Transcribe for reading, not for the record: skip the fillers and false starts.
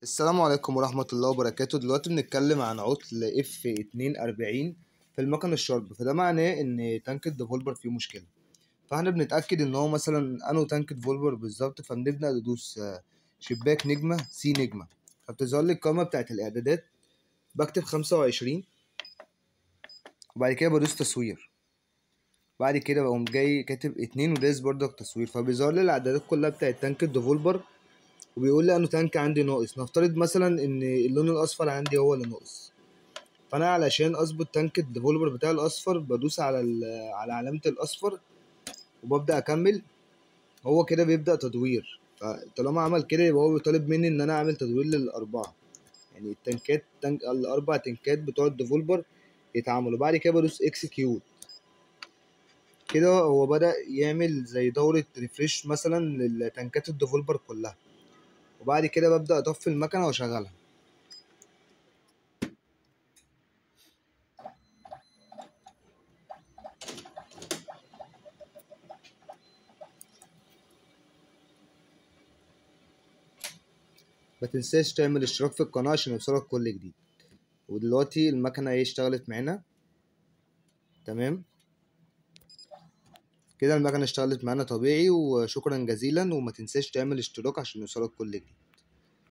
السلام عليكم ورحمة الله وبركاته. دلوقتي بنتكلم عن عطل F240 في المكن الشارب، فده معناه ان tank ال developer فيه مشكلة. فاحنا بنتأكد ان هو مثلا انه tank developer بالظبط، فبنبدأ ندوس شباك نجمة C نجمة، فبتظهر لي القائمة بتاعت الاعدادات. بكتب 25 وبعد كده بدوس تصوير، بعد كده بقوم جاي كاتب 2 ودايس برضك تصوير، فبيظهر لي الاعدادات كلها بتاعت tank ال developer، وبيقول لي انه tank عندي ناقص. نفترض مثلا ان اللون الاصفر عندي هو اللي ناقص، فانا علشان اظبط tank ال developer بتاع الاصفر بدوس على على علامة الاصفر وببدا اكمل. هو كده بيبدا تدوير، فطالما عمل كده يبقى هو بيطالب مني ان انا اعمل تدوير للاربعه، يعني التنكات tank الاربع تنكات بتوع ال developer يتعملوا. بعد كده بدوس execute، كده هو بدا يعمل زي دوره refresh مثلا للتنكات ال developer كلها. وبعد كده ببدأ أطفي المكنة وأشغلها. ما تنساش تعمل اشتراك في القناة عشان يوصلك كل جديد. ودلوقتي المكنة ايه اشتغلت معانا تمام كده، المكنة اشتغلت معانا طبيعي. وشكرا جزيلا، وما تنساش تعمل اشتراك عشان يوصلك كل جديد.